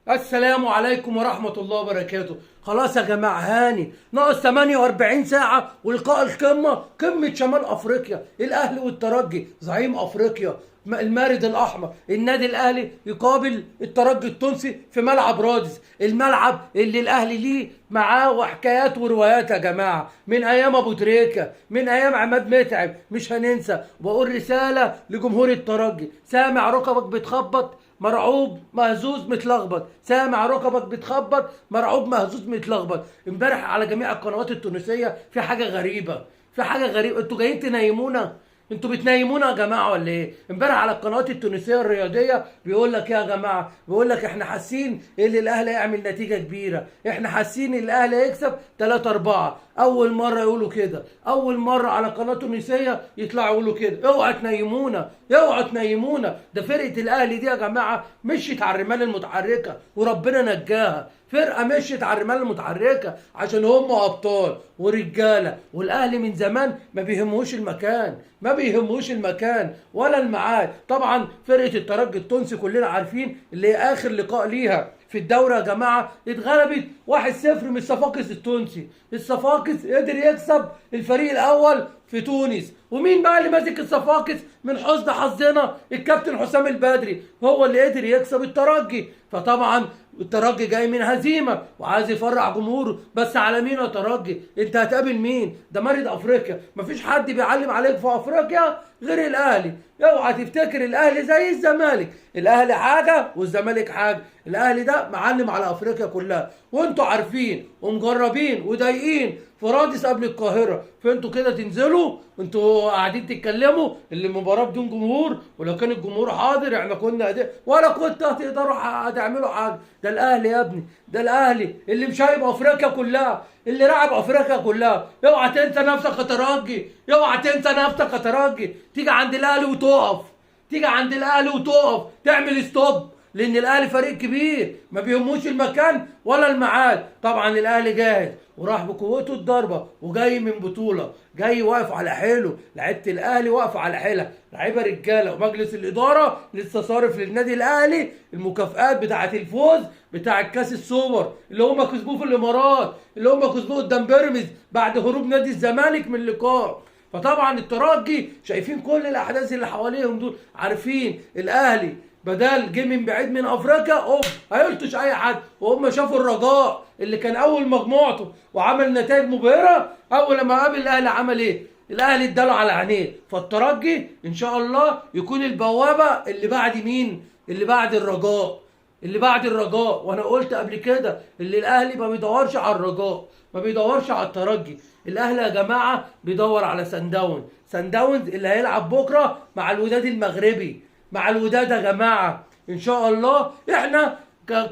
السلام عليكم ورحمة الله وبركاته. خلاص يا جماعة، هاني ناقص 48 ساعة ولقاء القمة، قمة شمال أفريقيا، الأهلي والترجي، زعيم أفريقيا، المارد الأحمر، النادي الأهلي يقابل الترجي التونسي في ملعب رادس، الملعب اللي الأهلي ليه معاه وحكايات وروايات يا جماعة، من أيام أبو تريكة، من أيام عماد متعب، مش هننسى. وبقول رسالة لجمهور الترجي، سامع ركبك بتخبط، مرعوب مهزوز متلخبط، سامع ركبك بتخبط، مرعوب مهزوز متلخبط. امبارح على جميع القنوات التونسية في حاجة غريبة، في حاجة غريبة، انتوا جايين تنيمونا، انتوا بتنيمونا يا جماعة ولا ايه؟ امبارح على القنوات التونسية الرياضية بيقول لك يا جماعة، بيقول لك احنا حاسين ان الاهلي هيعمل نتيجة كبيرة، احنا حاسين ان الاهلي هيكسب 3-4، اول مرة يقولوا كده، اول مرة على قناة تونسية يطلعوا يقولوا كده. اوعوا تنيمونا، اوعوا تنيمونا، ده فرقه الاهلي دي يا جماعة مشيت على الرمال المتحركة وربنا نجاها، فرقه مشيت على الرمال المتحركة عشان هم ابطال ورجاله، والاهلي من زمان ما بيهمهوش المكان، ما بيهمهوش المكان ولا الميعاد. طبعا فرقه الترجي التونسي كلنا عارفين اللي هي اخر لقاء ليها في الدوري يا جماعة اتغلبت 1-0 من الصفاقس التونسي، الصفاقس قدر يكسب الفريق الاول في تونس، ومين بقى اللي ماسك الصفاقس؟ من حسن حظنا الكابتن حسام البدري هو اللي قدر يكسب الترجي. فطبعا الترجي جاي من هزيمة وعايز يفرح جمهوره، بس على مين يا ترجي؟ انت هتقابل مين؟ ده مارد افريقيا، مفيش حد بيعلم عليك في افريقيا غير الاهلي. اوعى تفتكر الاهلي زي الزمالك، الاهلي حاجة والزمالك حاجة، الاهلي ده معلم على افريقيا كلها، وانتوا عارفين ومجربين وضايقين في رادس قبل القاهرة، فانتوا كده تنزلوا انتوا قاعدين تتكلموا اللي المباراة بدون جمهور، ولو كان الجمهور حاضر احنا كنا ولا كنت هتقدروا هتعملوا حاجة. ده الاهلي يا ابني، ده الاهلي اللي مشايب افريقيا كلها، اللي رعب افريقيا كلها. اوعى تنسى نفسك يا ترجي، اوعى تنسى نفسك يا ترجي، تيجي عند الاهلي وتقف، تيجي عند الاهلي وتقف، تعمل stop، لان الاهلي فريق كبير ما بيهموش المكان ولا الميعاد. طبعا الاهلي جاهز وراح بقوته الضربة وجاي من بطوله، جاي واقف على حيله، لعيبة الاهلي واقفة على حيلها، لعيبة رجاله، ومجلس الادارة لسه صارف للنادي الاهلي المكافآت بتاعه الفوز بتاع الكاس السوبر اللي هم كسبوه في الامارات، اللي هم كسبوه قدام بيراميدز بعد هروب نادي الزمالك من اللقاء. فطبعا الترجي شايفين كل الاحداث اللي حواليهم دول، عارفين الاهلي بدل جه من بعيد من افريقيا اوب هيلطش اي حد، وهم شافوا الرجاء اللي كان اول مجموعته وعمل نتائج مبهرة، اول لما قابل الاهلي عمل ايه؟ الاهلي اداله على عينيه. فالترجي ان شاء الله يكون البوابة اللي بعد مين؟ اللي بعد الرجاء، اللي بعد الرجاء. وانا قلت قبل كده اللي الاهلي ما بيدورش على الرجاء، ما بيدورش على الترجي، الاهلي يا جماعة بيدور على سان داونز، سان داونز اللي هيلعب بكره مع الوداد المغربي، مع الوداد يا جماعة ان شاء الله. احنا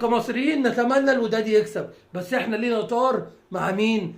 كمصريين نتمنى الوداد يكسب، بس احنا لينا طار مع مين؟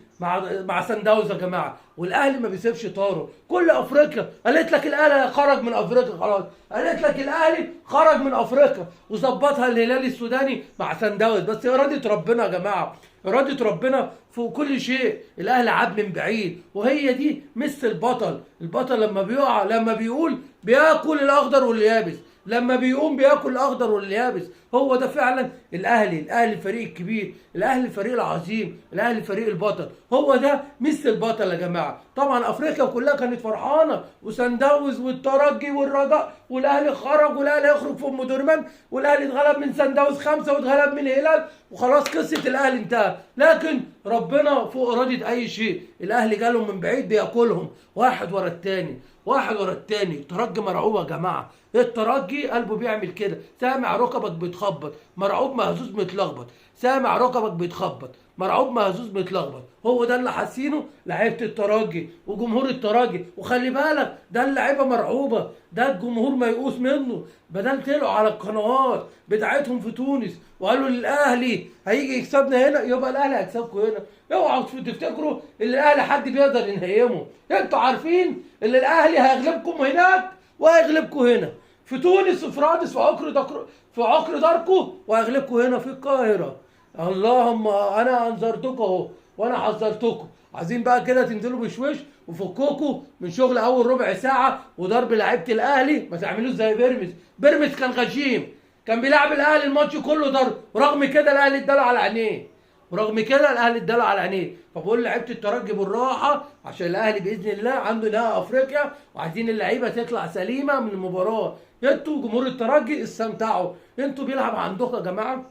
مع سان داونز يا جماعة، والاهلي ما بيسيبش طاره. كل افريقيا قالت لك الاهلي خرج من افريقيا خلاص، قالت لك الاهلي خرج من افريقيا وظبطها الهلال السوداني مع سان داونز، بس اراده ربنا يا جماعة، اراده ربنا فوق كل شيء. الاهلي عاد من بعيد، وهي دي مثل البطل، البطل لما بيقع، لما بيقول بياكل الاخضر واليابس، لما بيقوم بياكل الاخضر واليابس. هو ده فعلا الاهلي، الاهلي الفريق الكبير، الاهلي الفريق العظيم، الاهلي الفريق البطل، هو ده مثل البطل يا جماعة. طبعا افريقيا كلها كانت فرحانة، وسان داونز والترجي والرجاء، والاهلي خرج، والاهلي هيخرج في ام درمان، والاهلي اتغلب من سان داونز 5 واتغلب من الهلال، وخلاص قصة الاهلي انتهت. لكن ربنا فوق اراده اي شيء، الاهلي جالهم من بعيد بياكلهم واحد ورا الثاني، واحد ورا الثاني. الترجي مرعوب يا جماعة، الترجي قلبه بيعمل كده، سامع ركبك بتخبط، مرعوب مهزوز متلخبط، سامع ركبك بتخبط، مرعوب مهزوز متلخبط. هو ده اللي حاسينه لعيبة الترجي وجمهور الترجي. وخلي بالك ده اللعيبة مرعوبه، ده الجمهور ميؤوس منه، بدل طلعوا على القنوات بتاعتهم في تونس وقالوا للاهلي هيجي يكسبنا هنا، يبقى الاهلي هيكسبكم هنا. اوعوا تفتكروا ان الاهلي حد بيقدر ينهيمه، انتوا عارفين ان الاهلي هيغلبكم هناك وهيغلبكم هنا في تونس وفي رادس في عقر دكر، في عقر داركو، وهيغلبكم هنا في القاهرة. اللهم انا انذرتكم اهو وانا حذرتكم. عايزين بقى كده تنزلوا بشويش وفكوكوا من شغل اول ربع ساعة وضرب لعيبة الاهلي، ما تعملوش زي بيراميدز. بيراميدز كان غشيم، كان بيلعب الاهلي الماتش كله ضرب، ورغم كده الاهلي اداله على عينيه، ورغم كده الاهلي اداله على عينيه. فبقول لعيبة الترجي بالراحة، عشان الاهلي باذن الله عنده نهائي افريقيا، وعايزين اللعيبة تطلع سليمة من المباراة. انتوا جمهور الترجي استمتعوا، انتوا بيلعب عندكم يا جماعة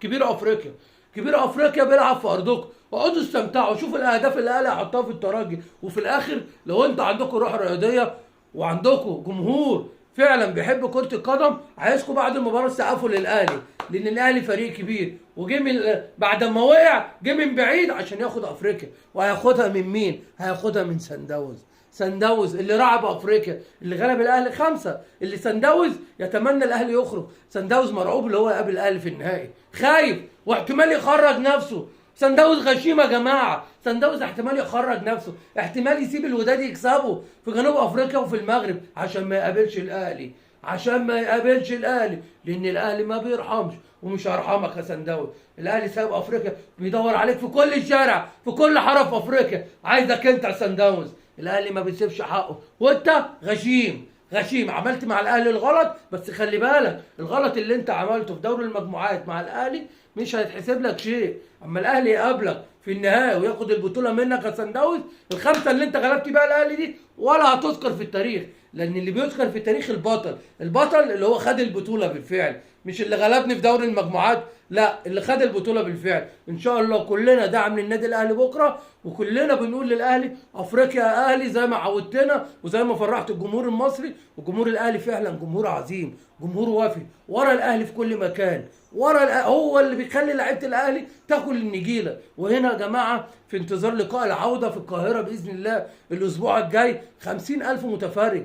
كبير افريقيا، كبير افريقيا بيلعب في ارضكم، اقعدوا استمتعوا، شوفوا الاهداف اللي الاهلي هيحطها في الترجي. وفي الاخر لو انتوا عندكم روح رياضية وعندكم جمهور فعلا بيحب كرة القدم، عايزكم بعد المباراة تسقفوا للاهلي، لان الاهلي فريق كبير وجه من بعد ما وقع جه من بعيد عشان ياخد افريقيا. وهياخدها من مين؟ هياخدها من سان داونز. سان داونز اللي رعب افريقيا، اللي غلب الاهلي 5، اللي سان داونز يتمنى الاهلي يخرج. سان داونز مرعوب اللي هو يقابل الاهلي في النهائي، خايف واحتمال يخرج نفسه. سان داونز غشيم يا جماعة، سان داونز احتمال يخرج نفسه، احتمال يسيب الوداد يكسبه في جنوب افريقيا وفي المغرب عشان ما يقابلش الاهلي، عشان ما يقابلش الاهلي، لان الاهلي ما بيرحمش ومش هيرحمك يا سان داونز. الاهلي سايب افريقيا، بيدور عليك في كل الشارع، في كل حارة في افريقيا، عايزك انت يا سان داونز. الاهلي ما بيسيبش حقه، وانت غشيم غشيم، عملت مع الاهلي الغلط. بس خلي بالك الغلط اللي انت عملته في دوري المجموعات مع الاهلي مش هيتحسب لك شيء. اما الاهلي يقابلك في النهائي وياخد البطولة منك يا سان داونز، ال5 اللي انت غلبت بيها الاهلي دي ولا هتذكر في التاريخ، لان اللي بيذكر في التاريخ البطل، البطل اللي هو خد البطولة بالفعل، مش اللي غلبني في دوري المجموعات، لا اللي خد البطولة بالفعل. ان شاء الله كلنا دعم للنادي الاهلي بكره، وكلنا بنقول للاهلي افريقيا يا اهلي، زي ما عودتنا وزي ما فرحت الجمهور المصري. وجمهور الاهلي فعلا جمهور عظيم، جمهور وافي، ورا الاهلي في كل مكان، ورا هو اللي بيخلي لعيبة الاهلي تاكل النجيله. وهنا يا جماعة في انتظار لقاء العودة في القاهرة باذن الله الاسبوع الجاي، 50,000 متفرج.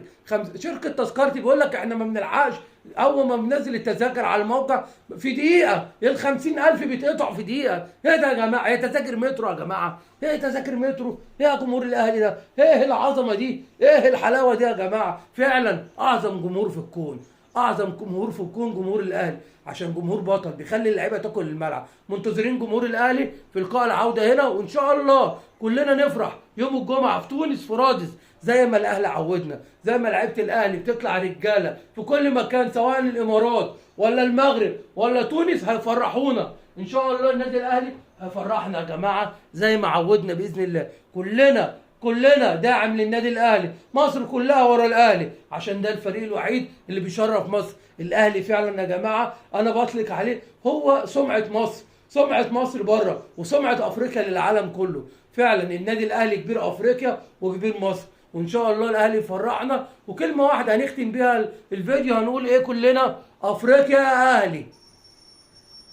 شركة تذكرتي بيقول لك احنا ما بنلحقش، اول ما بننزل التذاكر على الموقع في دقيقة ال 50,000 بيتقطعوا في دقيقة. ايه ده يا جماعة؟ هي تذاكر مترو يا جماعة؟ ايه تذاكر مترو؟ ايه يا جمهور الاهلي ده؟ ايه العظمة دي؟ ايه الحلاوة دي يا جماعة؟ فعلا اعظم جمهور في الكون، اعظم جمهور في الكون جمهور الاهلي، عشان جمهور بطل بيخلي اللعيبة تاكل الملعب. منتظرين جمهور الاهلي في لقاء العودة هنا، وان شاء الله كلنا نفرح يوم الجمعة في تونس في رادس، زي ما الاهلي عودنا، زي ما لعيبة الاهلي بتطلع رجاله في كل مكان، سواء الامارات ولا المغرب ولا تونس، هيفرحونا ان شاء الله. النادي الاهلي هيفرحنا يا جماعة زي ما عودنا باذن الله. كلنا داعم للنادي الاهلي، مصر كلها ورا الاهلي، عشان ده الفريق الوحيد اللي بيشرف مصر. الاهلي فعلا يا جماعة انا بطلق عليه هو سمعه مصر، سمعه مصر بره وسمعه افريقيا للعالم كله. فعلا النادي الاهلي كبير افريقيا وكبير مصر، وان شاء الله الاهلي يفرحنا. وكلمه واحدة هنختم بيها الفيديو، هنقول ايه كلنا؟ افريقيا يا اهلي.